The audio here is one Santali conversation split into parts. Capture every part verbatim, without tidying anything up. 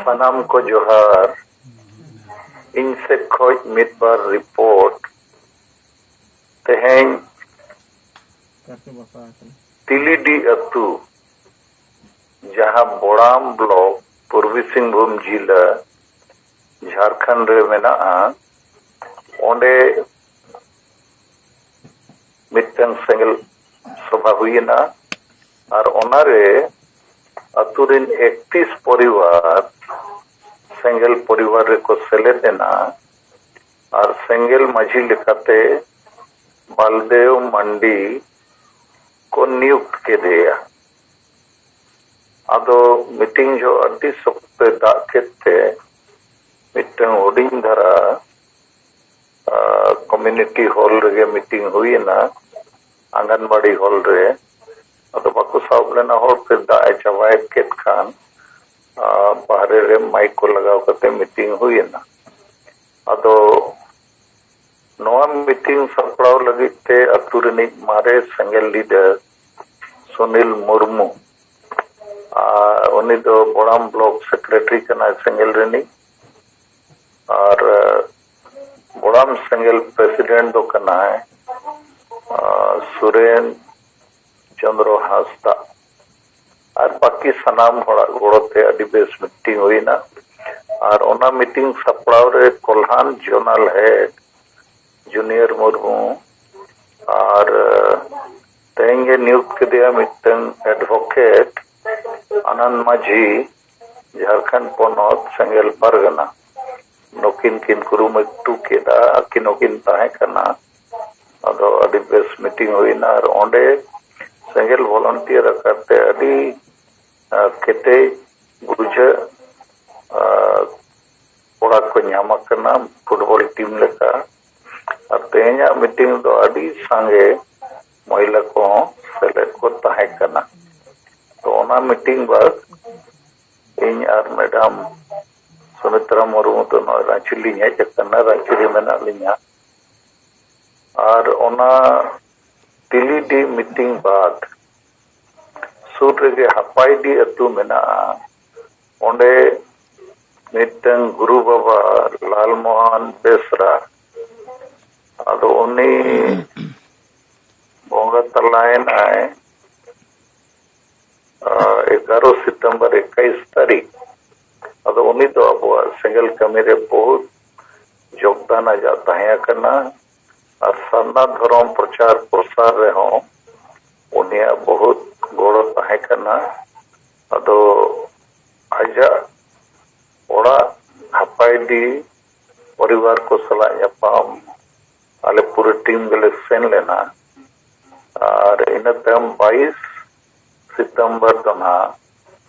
ᱥᱟᱱᱟᱢ ᱠᱚ ᱡᱚᱦᱟᱨ᱾ ᱤᱧ ᱥᱮᱫ ᱠᱷᱚᱡ ᱢᱤᱫ ᱵᱟᱨ ᱨᱤᱯᱳᱨᱴ᱾ ᱛᱮᱦᱮᱧ ᱛᱤᱞᱤᱰᱤ ᱟᱹᱛᱩ, ᱡᱟᱦᱟᱸ ᱵᱚᱲᱟᱢ ᱵᱞᱚᱠ, ᱯᱩᱨᱵᱤ ᱥᱤᱝᱵᱷᱩᱢ ᱡᱤᱞᱟ, ᱡᱷᱟᱲᱠᱷᱚᱸᱰ ᱨᱮ ᱢᱮᱱᱟᱜᱼᱟ, ᱚᱸᱰᱮ ᱢᱤᱫᱴᱟᱝ ᱥᱮᱸᱜᱮᱞ ᱥᱚᱵᱷᱟ ᱦᱩᱭᱮᱱᱟ᱾ ᱟᱨ ᱚᱱᱟᱨᱮ ᱟᱹᱛᱩ ᱨᱮᱱ ᱮᱠᱛᱤᱥ ᱯᱚᱨᱤᱵᱟᱨ ᱥᱮᱸᱜᱮᱞ ᱯᱚᱨᱤᱵᱟᱨ ᱨᱮᱠᱚ ᱥᱮᱞᱮᱫ ᱮᱱᱟ᱾ ᱟᱨ ᱥᱮᱸᱜᱮᱞ ᱢᱟᱹᱡᱷᱤ ᱞᱮᱠᱟᱛᱮ ᱵᱟᱞᱫᱮᱣ ᱢᱟᱱᱰᱤ ᱠᱚ ᱱᱤᱭᱩᱠᱛ ᱠᱮᱫᱮᱭᱟ᱾ ᱟᱫᱚ ᱢᱤᱴᱤᱝ ᱡᱚᱦᱚᱜ ᱟᱹᱰᱤ ᱥᱚᱠᱛᱚᱭ ᱫᱟᱜ ᱠᱮᱫ ᱛᱮ ᱢᱤᱫᱴᱟᱝ ᱦᱩᱰᱤᱧ ᱫᱷᱟᱨᱟ ᱠᱚᱢᱤᱭᱩᱱᱤᱴᱤ ᱦᱚᱞ ᱨᱮᱜᱮ ᱢᱤᱴᱤᱝ ᱦᱩᱭᱮᱱᱟ, ᱟᱸᱜᱟᱱᱵᱟᱲᱤ ᱦᱚᱞ ᱨᱮ᱾ ᱟᱫᱚ ᱵᱟᱠᱚ ᱥᱟᱵ ᱞᱮᱱᱟ ᱦᱚᱲ ᱛᱮ, ᱫᱟᱜ ᱮ ᱪᱟᱵᱟᱭᱮᱫ ᱠᱮᱫ ᱠᱷᱟᱱ ᱟᱨ ᱵᱟᱦᱨᱮ ᱨᱮ ᱢᱟᱭᱤᱠ ᱠᱚ ᱞᱟᱜᱟᱣ ᱠᱟᱛᱮ ᱢᱤᱴᱤᱝ ᱦᱩᱭᱮᱱᱟ᱾ ᱟᱫᱚ ᱱᱚᱣᱟ ᱢᱤᱴᱤᱝ ᱥᱟᱯᱲᱟᱣ ᱞᱟᱹᱜᱤᱫ ᱛᱮ ᱟᱹᱛᱩ ᱨᱤᱱᱤᱡ ᱢᱟᱨᱮ ᱥᱮᱸᱜᱮᱞ ᱞᱤᱰᱟᱨ ᱥᱩᱱᱤᱞ ᱢᱩᱨᱢᱩ, ᱟᱨ ᱩᱱᱤ ᱫᱚ ᱵᱚᱲᱟᱢ ᱵᱞᱚᱠ ᱥᱮᱠᱨᱮᱴᱟᱨᱤ ᱠᱟᱱᱟᱭ ᱥᱮᱸᱜᱮᱞ ᱨᱤᱱᱤᱡ, ᱟᱨ ᱵᱚᱲᱟᱢ ᱥᱮᱸᱜᱮᱞ ᱯᱨᱮᱥᱤᱰᱮᱱᱴ ᱫᱚ ᱠᱟᱱᱟᱭ ᱥᱩᱨᱮᱱ ᱪᱚᱸᱫᱽᱨᱚ ᱦᱟᱸᱥᱫᱟ᱾ ᱟᱨ ᱵᱟᱹᱠᱤ ᱥᱟᱱᱟᱢ ᱦᱚᱲᱟᱜ ᱜᱚᱲᱚ ᱛᱮ ᱟᱹᱰᱤ ᱵᱮᱥ ᱢᱤᱴᱤᱝ ᱦᱩᱭᱱᱟ᱾ ᱟᱨ ᱚᱱᱟ ᱢᱤᱴᱤᱝ ᱥᱟᱯᱲᱟᱣ ᱨᱮ Kolhan zonal head junior Murmu, ᱟᱨ ᱛᱮᱦᱮᱧ ᱜᱮ ᱱᱤᱭᱩᱠᱛ ᱠᱮᱫᱮᱭᱟ ᱢᱤᱫᱴᱟᱝ ᱮᱰᱵᱷᱚᱠᱮᱴ ᱟᱱᱟᱱ ᱢᱟᱹᱡᱷᱤ, ᱡᱷᱟᱲᱠᱷᱚᱸᱰ ᱯᱚᱱᱚᱛ ᱥᱮᱸᱜᱮᱞ ᱯᱟᱨᱜᱟᱱᱟ᱾ ᱱᱩᱠᱤᱱ ᱠᱤᱱ ᱠᱩᱨᱩᱢᱩᱴᱩ ᱠᱮᱫᱟ, ᱟᱹᱠᱤᱱ ᱦᱚᱸᱠᱤᱱ ᱛᱟᱦᱮᱸ ᱠᱟᱱᱟ᱾ ᱟᱫᱚ ᱟᱹᱰᱤ ᱵᱮᱥ ᱢᱤᱴᱤᱝ ᱦᱩᱭᱱᱟ᱾ ᱟᱨ ᱚᱸᱰᱮ ᱥᱮᱸᱜᱮᱞ ᱵᱷᱚᱞᱚᱱᱴᱤᱭᱟᱨ ᱟᱠᱟᱨ ᱛᱮ ᱟᱹᱰᱤ ᱠᱮᱴᱮᱡ ᱵᱩᱡᱷᱟᱹᱜ ᱠᱚᱲᱟ ᱠᱚ ᱧᱟᱢ ᱟᱠᱟᱱᱟ, ᱯᱷᱩᱴᱵᱚᱞ ᱴᱤᱢ ᱞᱮᱠᱟ᱾ ᱟᱨ ᱛᱮᱦᱮᱧᱟᱜ ᱢᱤᱴᱤᱝ ᱫᱚ ᱟᱹᱰᱤ ᱥᱟᱸᱜᱮ ᱢᱚᱦᱤᱞᱟ ᱠᱚᱦᱚᱸ ᱥᱮᱞᱮᱫ ᱠᱚ ᱛᱟᱦᱮᱸ ᱠᱟᱱᱟ᱾ ᱛᱚ, ᱚᱱᱟ ᱢᱤᱴᱤᱝ ᱵᱟᱫ ᱤᱧ ᱟᱨ ᱢᱮᱰᱟᱢ ᱥᱩᱢᱤᱛᱨᱟ ᱢᱩᱨᱢᱩ ᱫᱚ ᱱᱚᱜᱼᱚᱭ ᱨᱟᱺᱪᱤ ᱞᱤᱧ ᱦᱮᱡ ᱟᱠᱟᱱᱟ, ᱨᱟᱺᱪᱤ ᱨᱮ ᱢᱮᱱᱟᱜ ᱞᱤᱧᱟ᱾ ᱟᱨ ᱚᱱᱟ ᱛᱤᱞᱤᱰᱤ ᱢᱤᱴᱤᱝ ᱵᱟᱫ ᱥᱩᱨ ᱨᱮᱜᱮ ᱦᱟᱯᱟᱭᱰᱤ ᱟᱹᱛᱩ ᱢᱮᱱᱟᱜᱼᱟ, ᱚᱸᱰᱮ ᱢᱤᱫᱴᱟᱝ ᱜᱩᱨᱩ ᱵᱟᱵᱟ ᱞᱟᱞᱢᱳᱦᱚᱱ ᱵᱮᱥᱨᱟ, ᱟᱫᱚ ᱩᱱᱤ ᱵᱚᱸᱜᱟ ᱛᱟᱞᱟᱭᱮᱱᱟᱭ ᱮᱜᱟᱨᱚ ᱥᱤᱛᱚᱢᱵᱚᱨ ᱮᱠᱟᱭᱤᱥ ᱛᱟᱹᱨᱤᱠᱷ᱾ ᱟᱫᱚ ᱩᱱᱤ ᱫᱚ ᱟᱵᱚᱣᱟᱜ ᱥᱮᱸᱜᱮᱞ ᱠᱟᱹᱢᱤ ᱨᱮ ᱵᱚᱦᱩᱛ ᱡᱳᱜᱽᱫᱟᱱ ᱟᱡᱟᱜ ᱛᱟᱦᱮᱸ ᱠᱟᱱᱟ᱾ ᱟᱨ ᱥᱟᱨᱱᱟ ᱫᱷᱚᱨᱚᱢ ᱯᱨᱚᱪᱟᱨ ᱯᱨᱚᱥᱟᱨ ᱨᱮᱦᱚᱸ ᱩᱱᱤᱭᱟᱜ ᱵᱚᱦᱩᱛ ᱜᱚᱲᱚ ᱛᱟᱦᱮᱸ ᱠᱟᱱᱟ᱾ ᱟᱫᱚ ᱟᱡᱟᱜ ᱚᱲᱟᱜ ᱦᱟᱯᱟᱭᱰᱤ ᱯᱚᱨᱤᱵᱟᱨ ᱠᱚ ᱥᱟᱞᱟᱜ ᱧᱟᱯᱟᱢ ᱟᱞᱮ ᱯᱩᱨᱟᱹ ᱴᱤᱢ ᱜᱮᱞᱮ ᱥᱮᱱ ᱞᱮᱱᱟ᱾ ᱟᱨ ᱤᱱᱟᱹ ᱛᱟᱭᱚᱢ ᱵᱟᱭᱤᱥ ᱥᱤᱛᱚᱢᱵᱚᱨ ᱫᱚ ᱱᱟᱦᱟᱜ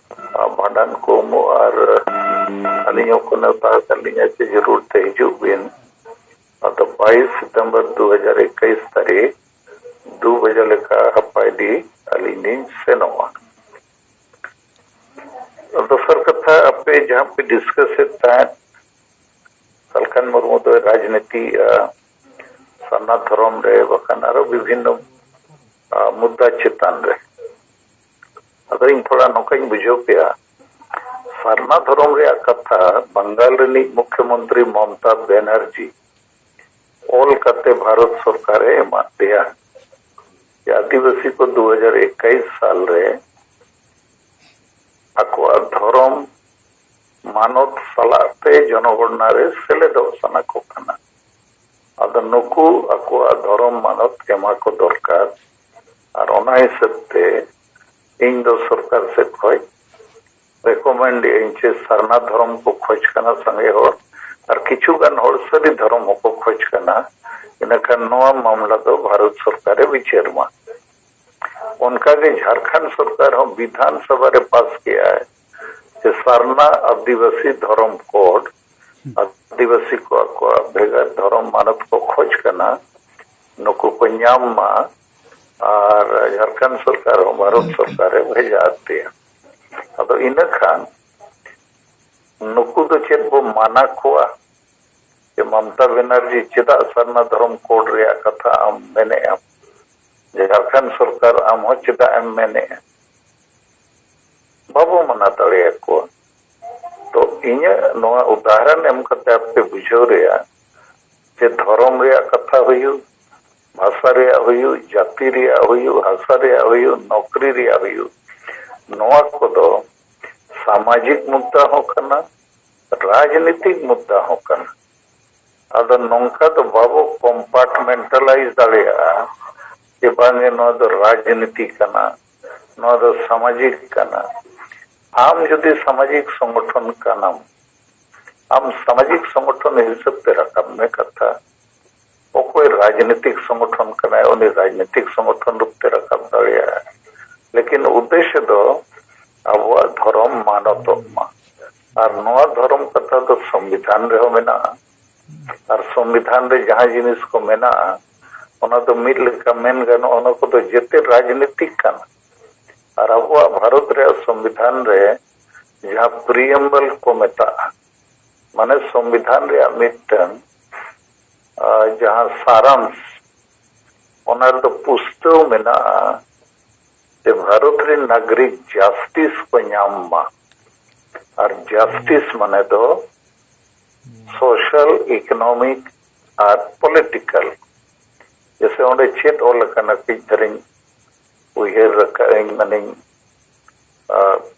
ᱵᱷᱟᱸᱰᱟᱱ ᱠᱚ ᱩᱢᱩᱜ᱾ ᱟᱨ ᱟᱹᱞᱤᱧ ᱦᱚᱸᱠᱚ ᱱᱮᱣᱛᱟ ᱟᱠᱟᱫ ᱞᱤᱧᱟ ᱡᱮ ᱡᱟᱹᱨᱩᱲ ᱛᱮ ᱦᱤᱡᱩᱜ ᱵᱤᱱ᱾ ᱟᱫᱚ ᱵᱟᱭᱤᱥ ᱥᱤᱛᱚᱢᱵᱚᱨ ᱫᱩ ᱦᱟᱡᱟᱨ ᱮᱠᱟᱭᱤᱥ ᱛᱟᱹᱨᱤᱠᱷ ᱫᱩ ᱵᱟᱡᱮ ᱞᱮᱠᱟ ᱦᱟᱯᱟᱭᱰᱤ ᱟᱹᱞᱤᱧ ᱞᱤᱧ ᱥᱮᱱᱚᱜᱼᱟ᱾ ᱫᱚᱥᱟᱨ ᱠᱟᱛᱷᱟ, ᱟᱯᱮ ᱡᱟᱦᱟᱸ ᱯᱮ ᱰᱤᱥᱠᱟᱥ ᱮᱫ ᱛᱟᱦᱮᱸᱫ, ᱥᱟᱞᱠᱷᱟᱱ ᱢᱩᱨᱢᱩ ᱫᱚᱭ ᱨᱟᱡᱽᱱᱤᱛᱤᱭᱮᱫᱼᱟ ᱥᱟᱨᱱᱟ ᱫᱷᱚᱨᱚᱢ ᱨᱮ, ᱵᱟᱠᱷᱟᱱ ᱟᱨᱚ ᱵᱤᱵᱷᱤᱱᱱᱚ ᱟᱨ ᱢᱩᱫᱽᱫᱟ ᱪᱮᱛᱟᱱ ᱨᱮ᱾ ᱟᱫᱚ ᱤᱧ ᱛᱷᱚᱲᱟ ᱱᱚᱝᱠᱟᱧ ᱵᱩᱡᱷᱟᱹᱣ ᱠᱮᱜᱼᱟ, ᱥᱟᱨᱱᱟ ᱫᱷᱚᱨᱚᱢ ᱨᱮᱭᱟᱜ ᱠᱟᱛᱷᱟ ᱵᱟᱝᱜᱟᱞ ᱨᱤᱱᱤᱡ ᱢᱩᱠᱷᱭᱚᱢᱚᱱᱛᱨᱤ ᱢᱚᱢᱚᱛᱟ ᱵᱮᱱᱟᱨᱡᱤ ᱚᱞ ᱠᱟᱛᱮ ᱵᱷᱟᱨᱚᱛ ᱥᱚᱨᱠᱟᱨ ᱮ ᱮᱢᱟᱫ ᱯᱮᱭᱟ᱾ ᱡᱮ ᱟᱹᱫᱤᱵᱟᱹᱥᱤ ᱠᱚ ᱫᱩ ᱦᱟᱡᱟᱨ ᱮᱠᱟᱭᱤᱥ ᱥᱟᱞ ᱨᱮ ᱟᱠᱚᱣᱟᱜ ᱫᱷᱚᱨᱚᱢ ᱢᱟᱱᱚᱛ ᱥᱟᱞᱟᱜ ᱛᱮ ᱡᱚᱱᱚᱜᱚᱬᱱᱟ ᱨᱮ ᱥᱮᱞᱮᱫᱚᱜ ᱥᱟᱱᱟ ᱠᱚ ᱠᱟᱱᱟ᱾ ᱟᱫᱚ ᱱᱩᱠᱩ ᱟᱠᱚᱣᱟᱜ ᱫᱷᱚᱨᱚᱢ ᱢᱟᱱᱚᱛ ᱮᱢᱟ ᱠᱚ ᱫᱚᱨᱠᱟᱨ᱾ ᱟᱨ ᱚᱱᱟ ᱦᱤᱥᱟᱹᱵ ᱛᱮ ᱤᱧ ᱫᱚ ᱥᱚᱨᱠᱟᱨ ᱥᱮᱫ ᱠᱷᱚᱱ ᱨᱮᱠᱚᱢᱮᱱᱰ ᱟᱹᱧ ᱡᱮ ᱥᱟᱨᱱᱟ ᱫᱷᱚᱨᱚᱢ ᱠᱚ ᱠᱷᱚᱡᱽ ᱠᱟᱱᱟ ᱥᱟᱸᱜᱮ ᱦᱚᱲ, ᱟᱨ ᱠᱤᱪᱷᱩ ᱜᱟᱱ ᱦᱚᱲ ᱥᱟᱹᱨᱤ ᱫᱷᱚᱨᱚᱢ ᱦᱚᱸᱠᱚ ᱠᱷᱚᱡᱽ ᱠᱟᱱᱟ᱾ ᱤᱱᱟᱹᱠᱷᱟᱱ ᱱᱚᱣᱟ ᱢᱟᱢᱞᱟ ᱫᱚ ᱵᱷᱟᱨᱚᱛ ᱥᱚᱨᱠᱟᱨᱮ ᱵᱤᱪᱟᱹᱨ ᱢᱟ᱾ ᱚᱱᱠᱟᱜᱮ ᱡᱷᱟᱲᱠᱷᱚᱸᱰ ᱥᱚᱨᱠᱟᱨ ᱦᱚᱸ ᱵᱤᱫᱷᱟᱱ ᱥᱚᱵᱷᱟ ᱨᱮ ᱯᱟᱥ ᱠᱮᱜᱼᱟᱭ ᱡᱮ ᱥᱟᱨᱱᱟ ᱟᱹᱫᱤᱵᱟᱹᱥᱤ ᱫᱷᱚᱨᱚᱢ ᱠᱳᱰ, ᱟᱹᱫᱤᱵᱟᱹᱥᱤ ᱠᱚ ᱟᱠᱚᱣᱟᱜ ᱵᱷᱮᱜᱟᱨ ᱫᱷᱚᱨᱚᱢ ᱢᱟᱱᱚᱛ ᱠᱚ ᱠᱷᱚᱡᱽ ᱠᱟᱱᱟ, ᱱᱩᱠᱩ ᱠᱚ ᱧᱟᱢ ᱢᱟ᱾ ᱟᱨ ᱡᱷᱟᱲᱠᱷᱚᱸᱰ ᱥᱚᱨᱠᱟᱨ ᱦᱚᱸ ᱵᱷᱟᱨᱚᱛ ᱥᱚᱨᱠᱟᱨᱮ ᱵᱷᱮᱡᱟ ᱟᱫ ᱯᱮᱭᱟ᱾ ᱟᱫᱚ ᱤᱱᱟᱹ ᱠᱷᱟᱱ ᱱᱩᱠᱩ ᱫᱚ ᱪᱮᱫ ᱵᱚ ᱢᱟᱱᱟ ᱠᱚᱣᱟ? ᱡᱮ ᱢᱚᱢᱚᱛᱟ ᱵᱮᱱᱟᱨᱡᱤ, ᱪᱮᱫᱟᱜ ᱥᱟᱨᱱᱟ ᱫᱷᱚᱨᱚᱢ ᱠᱳᱰ ᱨᱮᱭᱟᱜ ᱠᱟᱛᱷᱟ ᱟᱢ ᱢᱮᱱᱮᱜ ᱟᱢ? ᱡᱷᱟᱲᱠᱷᱚᱸᱰ ᱥᱚᱨᱠᱟᱨ ᱟᱢ ᱦᱚᱸ ᱪᱮᱫᱟᱜ ᱮᱢ ᱢᱮᱱᱮᱜᱼᱟ? ᱵᱟᱵᱚ ᱢᱟᱱᱟ ᱫᱟᱲᱮᱭᱟᱠᱚᱣᱟ᱾ ᱤᱧᱟᱹᱜ ᱱᱚᱣᱟ ᱩᱫᱟᱦᱚᱨᱚᱱ ᱮᱢ ᱠᱟᱛᱮ ᱟᱯᱮ ᱵᱩᱡᱷᱟᱹᱣ ᱨᱮᱭᱟᱜ ᱡᱮ ᱫᱷᱚᱨᱚᱢ ᱨᱮᱭᱟᱜ ᱠᱟᱛᱷᱟ ᱦᱩᱭᱩᱜ, ᱵᱷᱟᱥᱟ ᱨᱮᱭᱟᱜ ᱦᱩᱭᱩᱜ, ᱡᱟᱹᱛᱤ ᱨᱮᱭᱟᱜ ᱦᱩᱭᱩᱜ, ᱦᱟᱥᱟ ᱨᱮᱭᱟᱜ ᱦᱩᱭᱩᱜ, ᱱᱚᱠᱨᱤ ᱨᱮᱭᱟᱜ ᱦᱩᱭᱩᱜ, ᱱᱚᱣᱟ ᱠᱚᱫᱚ ᱥᱟᱢᱟᱡᱤᱠ ᱢᱩᱫᱽᱫᱟ ᱦᱚᱸ ᱠᱟᱱᱟ, ᱨᱟᱡᱽᱱᱤᱛᱤᱠ ᱢᱩᱫᱽᱫᱟ ᱦᱚᱸ ᱠᱟᱱᱟ᱾ ᱟᱫᱚ ᱱᱚᱝᱠᱟ ᱫᱚ ᱵᱟᱵᱚ ᱠᱚᱢᱯᱟᱨᱴᱢᱮᱱᱴᱟᱞᱟᱭᱤᱡᱽ ᱫᱟᱲᱮᱭᱟᱜᱼᱟ ᱡᱮ ᱵᱟᱝ ᱱᱚᱣᱟ ᱫᱚ ᱨᱟᱡᱽᱱᱤᱛᱤ ᱠᱟᱱᱟ, ᱱᱚᱣᱟ ᱫᱚ ᱥᱟᱢᱟᱡᱤᱠ ᱠᱟᱱᱟ᱾ ᱟᱢ ᱡᱩᱫᱤ ᱥᱟᱢᱟᱡᱤᱠ ᱥᱚᱝᱜᱚᱴᱷᱚᱱ ᱠᱟᱱᱟᱢ, ᱟᱢ ᱥᱟᱢᱟᱡᱤᱠ ᱥᱚᱝᱜᱚᱴᱷᱚᱱ ᱦᱤᱥᱟᱹᱵ ᱛᱮ ᱨᱟᱠᱟᱵ ᱢᱮ ᱠᱟᱛᱷᱟ᱾ ᱚᱠᱚᱭ ᱨᱟᱡᱽᱱᱤᱛᱤᱠ ᱥᱚᱝᱜᱚᱴᱷᱚᱱ ᱠᱟᱱᱟᱭ, ᱩᱱᱤ ᱨᱟᱡᱽᱱᱤᱛᱤᱠ ᱥᱚᱝᱜᱚᱴᱷᱚᱱ ᱨᱩᱯ ᱛᱮ ᱨᱟᱠᱟᱵ ᱫᱟᱲᱮᱭᱟᱜᱼᱟ᱾ ᱞᱮᱠᱤᱱ ᱩᱫᱽᱫᱮᱥᱥᱚ ᱫᱚ ᱟᱵᱚᱣᱟᱜ ᱫᱷᱚᱨᱚᱢ ᱢᱟᱱᱚᱛᱚᱜ ᱢᱟ᱾ ᱟᱨ ᱱᱚᱣᱟ ᱫᱷᱚᱨᱚᱢ ᱠᱟᱛᱷᱟ ᱫᱚ ᱥᱚᱝᱵᱤᱫᱷᱟᱱ ᱨᱮᱦᱚᱸ ᱢᱮᱱᱟᱜᱼᱟ᱾ ᱟᱨ ᱥᱚᱝᱵᱤᱫᱷᱟᱱ ᱨᱮ ᱡᱟᱦᱟᱸ ᱡᱤᱱᱤᱥ ᱠᱚ ᱢᱮᱱᱟᱜᱼᱟ, ᱚᱱᱟ ᱫᱚ ᱢᱤᱫ ᱞᱮᱠᱟ ᱢᱮᱱ ᱜᱟᱱᱚᱜᱼᱟ, ᱚᱱᱟ ᱠᱚᱫᱚ ᱡᱮᱛᱮ ᱨᱟᱡᱽᱱᱤᱛᱤᱠ ᱠᱟᱱᱟ᱾ ᱟᱨ ᱟᱵᱚᱣᱟᱜ ᱵᱷᱟᱨᱚᱛ ᱨᱮᱭᱟᱜ ᱥᱚᱝᱵᱤᱫᱷᱟᱱ ᱨᱮ ᱡᱟᱦᱟᱸ ᱯᱨᱤᱭᱮᱢᱵᱚᱞ ᱠᱚ ᱢᱮᱛᱟᱜᱼᱟ, ᱢᱟᱱᱮ ᱥᱚᱝᱵᱤᱫᱷᱟᱱ ᱨᱮᱭᱟᱜ ᱢᱤᱫᱴᱟᱝ, ᱟᱨ ᱡᱟᱦᱟᱸ ᱥᱟᱨᱟᱝᱥ, ᱚᱱᱟ ᱨᱮᱫᱚ ᱯᱩᱥᱴᱟᱹᱣ ᱢᱮᱱᱟᱜᱼᱟ ᱡᱮ ᱵᱷᱟᱨᱚᱛ ᱨᱮᱱ ᱱᱟᱜᱚᱨᱤᱠ ᱡᱟᱥᱴᱤᱥ ᱠᱚ ᱧᱟᱢ ᱢᱟ᱾ ᱟᱨ ᱡᱟᱥᱴᱤᱥ ᱢᱟᱱᱮ ᱫᱚ ᱥᱳᱥᱟᱞ, ᱤᱠᱳᱱᱚᱢᱤᱠ ᱟᱨ ᱯᱚᱞᱤᱴᱤᱠᱟᱞ᱾ ᱡᱮᱥᱮ ᱚᱸᱰᱮ ᱪᱮᱫ ᱚᱞ ᱟᱠᱟᱱᱟ, ᱠᱟᱹᱡ ᱫᱷᱟᱨᱟᱧ ᱩᱭᱦᱟᱹᱨ ᱨᱟᱠᱟᱵ ᱟᱹᱧ, ᱢᱟᱱᱮᱧ,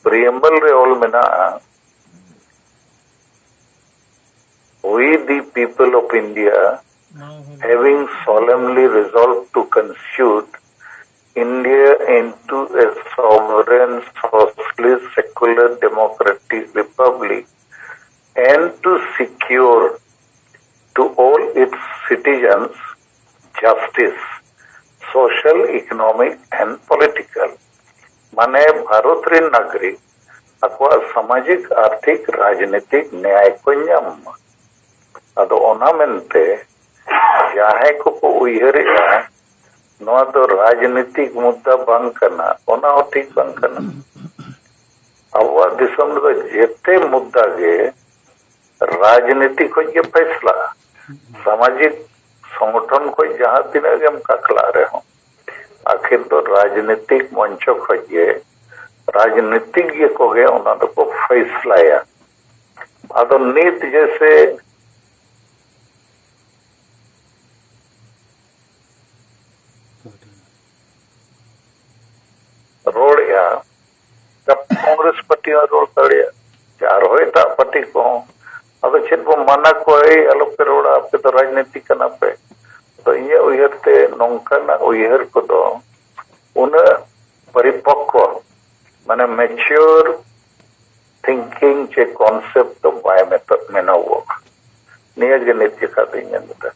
ᱯᱨᱤᱭᱮᱢᱵᱚᱞ ᱨᱮ ᱚᱞ ᱢᱮᱱᱟᱜᱼᱟ, "We the people of India, having solemnly resolved to constitute India into a sovereign, socialist, secular, democratic republic, and to secure to all its citizens justice, social, economic and political." ᱢᱟᱱᱮ ᱵᱷᱟᱨᱚᱛ ᱨᱮᱱ ᱱᱟᱜᱚᱨᱤᱠ ᱟᱠᱚᱣᱟᱜ ᱥᱟᱢᱟᱡᱤᱠ, ᱟᱨᱛᱷᱤᱠ, ᱨᱟᱡᱽᱱᱤᱛᱤᱠ ᱱᱮᱭᱟᱭ ᱠᱚ ᱧᱟᱢ ᱢᱟ᱾ ᱟᱫᱚ ᱚᱱᱟ ᱢᱮᱱᱛᱮ ᱡᱟᱦᱟᱸᱭ ᱠᱚᱠᱚ ᱩᱭᱦᱟᱹᱨᱮᱜᱼᱟ ᱱᱚᱣᱟ ᱫᱚ ᱨᱟᱡᱽᱱᱤᱛᱤᱠ ᱢᱩᱫᱽᱫᱟ ᱵᱟᱝ ᱠᱟᱱᱟ, ᱚᱱᱟ ᱦᱚᱸ ᱴᱷᱤᱠ ᱵᱟᱝ ᱠᱟᱱᱟ᱾ ᱟᱵᱚᱣᱟᱜ ᱫᱤᱥᱚᱢ ᱨᱮᱫᱚ ᱡᱮᱛᱮ ᱢᱩᱫᱽᱫᱟ ᱜᱮ ᱨᱟᱡᱽᱱᱤᱛᱤ ᱠᱷᱚᱱ ᱜᱮ ᱯᱷᱮᱥᱞᱟᱜᱼᱟ᱾ ᱥᱟᱢᱟᱡᱤᱠ ᱥᱚᱝᱜᱚᱴᱷᱚᱱ ᱠᱷᱚᱱ ᱡᱟᱦᱟᱸ ᱛᱤᱱᱟᱹᱜ ᱜᱮᱢ ᱠᱟᱠᱷᱞᱟᱜ ᱨᱮᱦᱚᱸ, ᱟᱹᱠᱷᱤᱨ ᱫᱚ ᱨᱟᱡᱽᱱᱤᱛᱤᱠ ᱢᱚᱧᱪᱚ ᱠᱷᱚᱱ ᱜᱮ ᱨᱟᱡᱽᱱᱤᱛᱤᱠ ᱜᱮ ᱠᱚᱜᱮ ᱚᱱᱟ ᱫᱚᱠᱚ ᱯᱷᱮᱥᱞᱟᱭᱟ᱾ ᱟᱫᱚ ᱱᱤᱛ ᱡᱮᱥᱮ ᱨᱚᱲᱮᱜᱼᱟ, ᱜᱟᱯᱟ ᱠᱚᱝᱜᱨᱮᱥ ᱯᱟᱨᱴᱤ ᱦᱚᱸ ᱨᱚᱲ ᱫᱟᱲᱮᱭᱟᱜᱼᱟ, ᱥᱮ ᱟᱨᱦᱚᱸ ᱮᱴᱟᱜ ᱯᱟᱨᱴᱤ ᱠᱚᱦᱚᱸ᱾ ᱟᱫᱚ ᱪᱮᱫ ᱵᱚ ᱢᱟᱱᱟ ᱠᱚᱣᱟ, "ᱮᱭ, ᱟᱞᱚᱯᱮ ᱨᱚᱲᱟ, ᱟᱯᱮ ᱫᱚ ᱨᱟᱡᱽᱱᱤᱛᱤ ᱠᱟᱱᱟ ᱯᱮ"? ᱟᱫᱚ ᱤᱧᱟᱹᱜ ᱩᱭᱦᱟᱹᱨ ᱛᱮ ᱱᱚᱝᱠᱟᱱᱟᱜ ᱩᱭᱦᱟᱹᱨ ᱠᱚᱫᱚ ᱩᱱᱟᱹᱜ ᱯᱚᱨᱤᱯᱚᱠᱠᱚ, ᱢᱟᱱᱮ ᱢᱮᱪᱩᱨ ᱛᱷᱤᱝᱠᱤᱝ ᱪᱮ ᱠᱚᱱᱥᱮᱯᱴ ᱫᱚ ᱵᱟᱭ ᱢᱮᱛᱟᱜ, ᱢᱮᱱᱚᱜᱚᱜᱼᱟ᱾ ᱱᱤᱭᱟᱹ ᱜᱮ ᱱᱤᱛ ᱡᱚᱠᱷᱟ ᱫᱚᱧ ᱢᱮᱱ ᱮᱫᱟ᱾